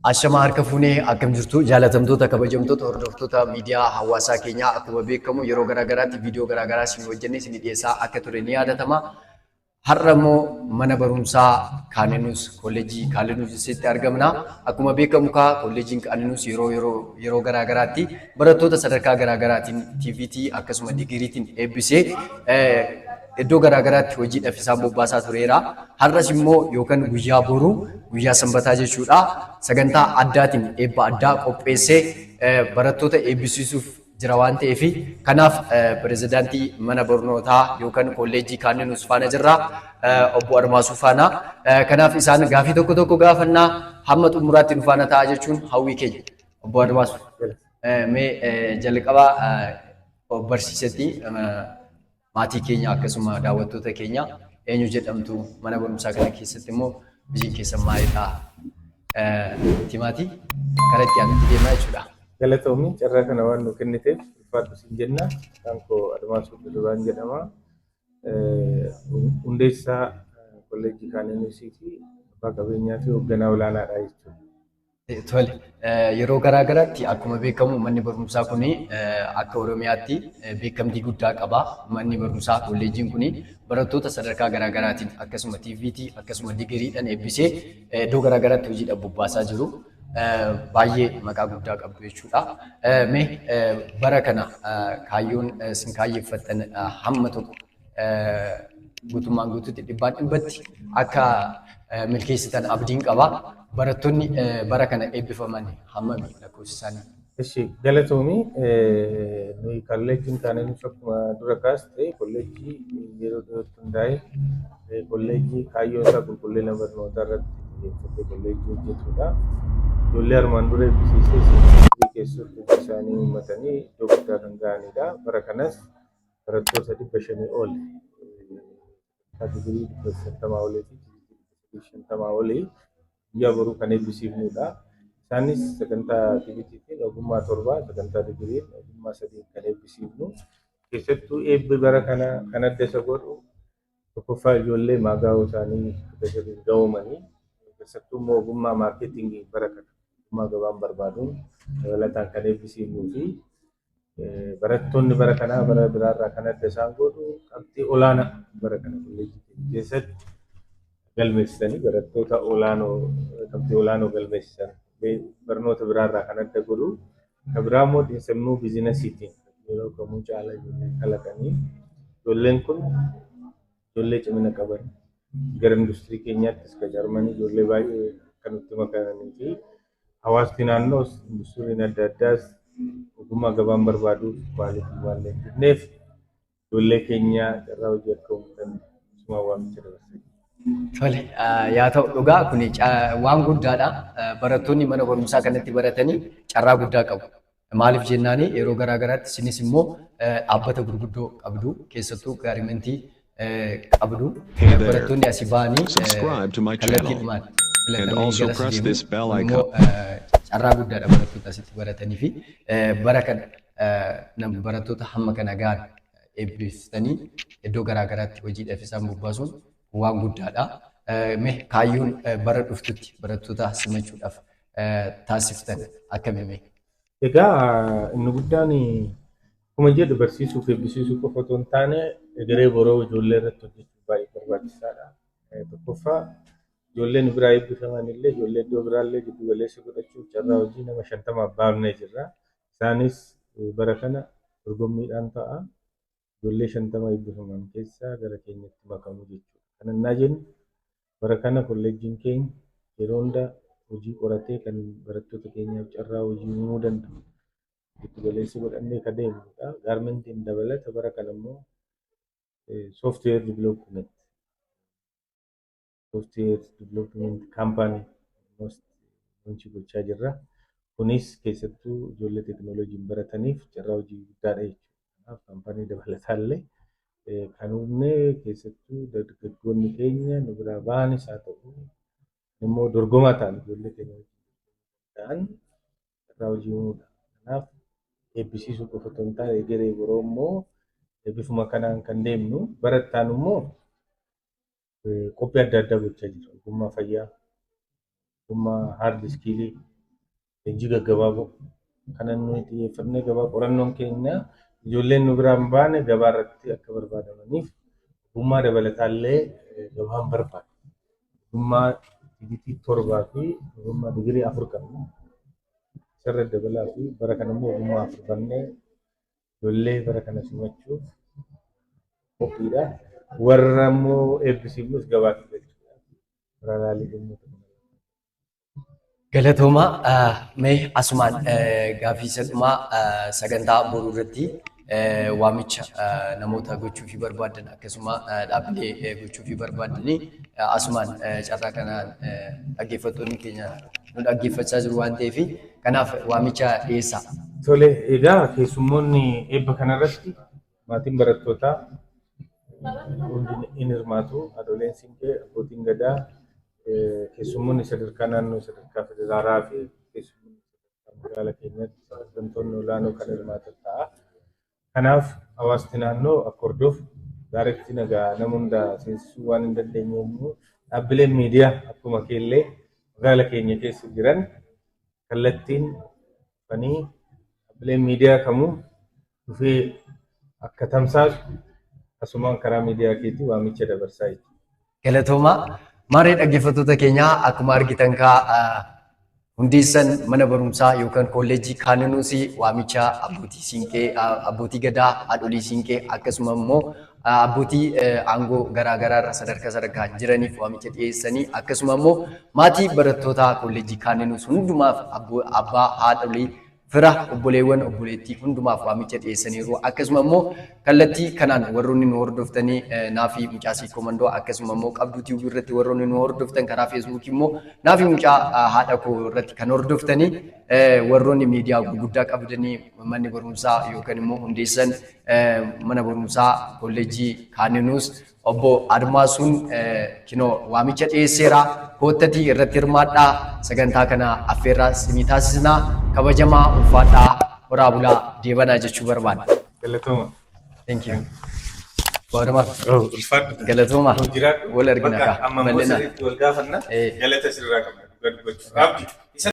Ashamaa harka fuunee, akkam jirtu jaalatamtoota, kabajamtoota hordoftoota miidiyaa hawaasaa keenyaa? Akkuma beekamu yeroo garaagaraatti viidiyoo garaagaraa isin hojjennee isin dhiyeessaa akka ture ni yaadatama. Har'a immoo mana barumsaa Kaaninus, kolleejjii Kaaninus argamna. Akkuma beekamu kaa kolleejjiin Kaaninus yeroo garaagaraatti barattoota sadarkaa garaagaraatiin TVT akkasuma digiriitiin eebbisee iddoo garaagaraatti hojiidhaaf isaan bobbaasaa tureera. Har'as immoo yookaan guyyaa boruu, guyyaa sanbataa jechuudha, sagantaa addaatiin eebba addaa qopheessee barattoota eebbisiisuuf jira waan ta'eef, kanaaf pirezidaantii mana barnootaa yookaan kolleejjii Kaaninus faana jirra, obbo Admaasuu faana. Kanaaf isaan gaafii tokko tokko gaafannaa, hamma xumuraatti nu faana ta'a jechuun hawwii keenya. Obbo Admaasuu, mee jalqabaa barsiisetti maatii keenya akkasuma daawwattoota keenya eenyu jedhamtu, mana barumsaa kana keessatti immoo hojiin keessan maalidha? Timaatii karaa itti aanutti deemaa jechuudha. Galatoomii, carraa kana waan nu kenniteef ulfaadhu siin jenna. Maqaan koo Admaasuu Dirribaan jedhama. Hundeessaa kolleejjii Kaaninusii fi abbaa qabeenyaa fi hoogganaa olaanaadha jechuudha. Tole, yeroo garaa garaatti akkuma beekamu manni barumsaa kun akka Oromiyaatti beekamtii guddaa qaba. Manni barumsaa kolleejjiin kun barattoota sadarkaa garaa garaatiin akkasuma TVT akkasuma digiriidhaan eebbisee iddoo garaa garaatti hojiidhaaf bobbaasaa jiru. Baay'ee maqaa guddaa qabdu jechuudha. Mee bara kana kaayyoon isin kaayyeeffattan hamma tokko guutummaan guutuutti dhibbaan dhibbatti akka milkeessitan abdiin qaba. Barattoonni bara kana eebbifaman hammami lakkoofsi isaanii? Eshi, galatoomii. Nuyi kolleejjiin Kaaninus akkuma dura kaaste kolleejjii yeroo dhiyootti hundaa'e, kolleejjii kaayyoon isaa qulqullina barnootaa irratti xiyyeeffatee kolleejjii hojjetudha. Ijoollee armaan dura eebbisiisee keessatti hojii isaanii uummatanii iddoo guddaa kan ga'anidha. Bara kanas barattoota 500 ol, digirii 150 olii fi 50 olii guyyaa boruu kan eebbisiifnudha. Isaanis sagantaa TVTtiin ogummaa torba, sagantaa digiriin ogummaa sadii kan eebbisiifnu. Keessattuu eebbi bara kana kan adda isa godhu, tokkoffaa ijoollee maagaa'uu isaanii akka ga'oomanii, keessattuu immoo ogummaa marketingii bara kana ogummaa gabaan barbaaduun dabalataan kan eebbisiifnuu fi barattoonni bara kanaa bara biraarraa kan adda isaan godhu qabxii olaanaa bara kana kolleejjii keessatti galmeessisanii, barattoota olaanoo qabxii olaanoo galmeessisan barnoota biraarraa kan adda godhu. Kan biraa immoo xiinsammuu businessiitiin yeroo kamuu caala ijoollee kalaqanii, ijoolleen kun ijoollee cimina qaban, gara industirii keenyaattis qacaramanii ijoollee baay'ee kan nutti makamanii fi hawaasni naannoos industiriin adda addaas ogummaa gabaan barbaaduuf quality waan leenjifneef ijoollee keenya carraa hojii akka uumatan isumaan waamicha dabarsa. Tole, yaa ta'u, dhugaa kun waan guddaadha. Barattoonni mana barumsaa kanatti baratanii carraa guddaa qabu. Maaliif jennaani, yeroo garaa garaatti isinis immoo dhaabbata gurguddoo qabdu, keessattuu garmentii qabdu. Barattoonni asii ba'anii kallattiidhumaan filatamanii garas deemu. Immoo carraa guddaadha barattoota asitti baratanii fi bara kana barattoota hamma kana gahan eebbistanii iddoo garaa garaatti hojiidhaaf isaan bobbaasuun waan guddaadha. Mee kaayyoon bara dhuftutti barattoota simachuudhaaf taasiftan akkamii? Egaa inni guddaan akkuma jedhu barsiisuu fi eebbisiisuu qofa otoo hin taane egeree boroo ijoollee irratti hojjechuun baay'ee barbaachisaadha. Tokkoffaa, ijoolleen biraa eebbifaman illee ijoollee iddoo biraallee giddu galeessa godhachuuf carraa hojii nama 50f baafnee jirra. Isaanis bara kana dorgommiidhaan ta'a. Ijoollee 50 eebbifaman keessaa gara keenyatti makamu jechuudha. Kana innaa jennu, bara kana kolleejjiin keenya yeroo hunda hojii qoratee kan barattoota keenyaaf carraa hojii uumuu danda'u giddu galeessa godhannee kan deemnudha. Garmentiin dabalata bara kana immoo software development company launch gochaa jirra. Kunis keessattuu ijoollee teekinooloojiin barataniif carraa hojii guddaadha jechuudha. Kanaaf kaampaanii dabalataallee kan uumne keessattuu dargaggoonni keenya nu biraa bahanis haa ta'u immoo dorgomaa ta'an, ijoollee keenya ta'an carraa hojii uumuudha. Kanaaf eebbisiisuu qofa otoo hin taane egeree boroo immoo bifuma kanaan kan deemnu, barattaan immoo qophii adda addaa gochaa jira. Ogummaa fayyaa, ogummaa hard skillii Leenjii gaggabaaboo kana nuyi xiyyeeffannee gabaa qorannoon keenya ijoolleen nu biraan baane gabaa irratti akka barbaadamaniif ogummaa dabalataallee gabaan barbaada. Ogummaa TVT 7 fi ogummaa digirii 4 qabna. Isarra dabalaa fi bara kana immoo ogummaa 4 bannee ijoollee bara kana simachuuf qophiidha. Warra immoo eebbisiifnus gabaatti galchuudha. Ragaalee dhimmoota kana. Galatooma, mee asumaan gaaffii isa dhumaa, sagantaa boruu irratti waamicha namoota gochuufii barbaadan, akkasuma dhaabbilee gochuufii barbaadanii, asumaan carraa kanaan dhaggeeffattoonni keenya nu dhaggeeffachaa jiru waan ta'eef, kanaaf waamicha dhiyeessaa. Tole, egaa keessummoonni eebba kanarratti maatiin barattootaa hundi in hirmaatu. Haadholeen siinqee, abbootiin gadaa, keessummoonni sadarkaa naannoo, sadarkaa federaalaa fi keessummoonni sadarkaa magaalaa keenyatti hooggantoonni olaanoo kan hirmaatan ta'a. Kanaaf hawaasni naannoo akka hordofu gaariitti nagaa nama hunda seensisuu waan hin dandeenye immoo dhaabbileen miidiyaa akkuma keellee magaala keenya keessa jiran kallattiin dhufanii dhaabbileen miidiyaa kamuu dhufee akka tamsaasu asumaan karaa miidiyaa keetii waamicha dabarsaa jechuudha. Galatooma. Maaree dhaggeeffattoota keenyaa, akkuma argitan kaa hundeessan mana barumsaa yookaan kolleejjii Kaaninuusi waamicha abbootii siinqee, abbootii gadaa, haadholii siinqee, akkasuma immoo abbootii aangoo garaa garaa irra sadarkaa sadarkaan jiraniif waamicha dhiyeessanii, akkasuma immoo maatii barattoota kolleejjii Kaaninuus hundumaaf, abbaa, haadholii, fira, obboleewwan, obboleettii hundumaaf waamicha dhiyeessaniiru. Akkasuma immoo kallattii kanaan warroonni nu hordoftanii Naafii Mucaa Komandoo, akkasuma immoo Qabduu TV irratti warroonni nu hordoftan, karaa Feesbuukii immoo Naafii Mucaa haadha koo irratti kan hordoftanii, warroonni miidiyaa gurguddaa qabdanii, manni barumsaa yookaan immoo hundeessan mana barumsaa kolleejjii Kaaninuus obbo Admaasuun kinoo waamicha dhiyeesseera. Koottatii irratti hirmaadhaa. Sagantaa kana affeerraa isinii taasisnaa. Kabajamaa, ulfaadhaa, horaa bulaa, deebanaa jechuu barbaada. Galatooma. Thank you. Walumaa. Ulfaadhu. Galatooma. Jiraadhu. Wal argina kaa. Amma immoo Bal'inaan. sirriitti wal gaafanna. Galata sirraa qabna dhugaa dubbachuuf. Abdi. Isa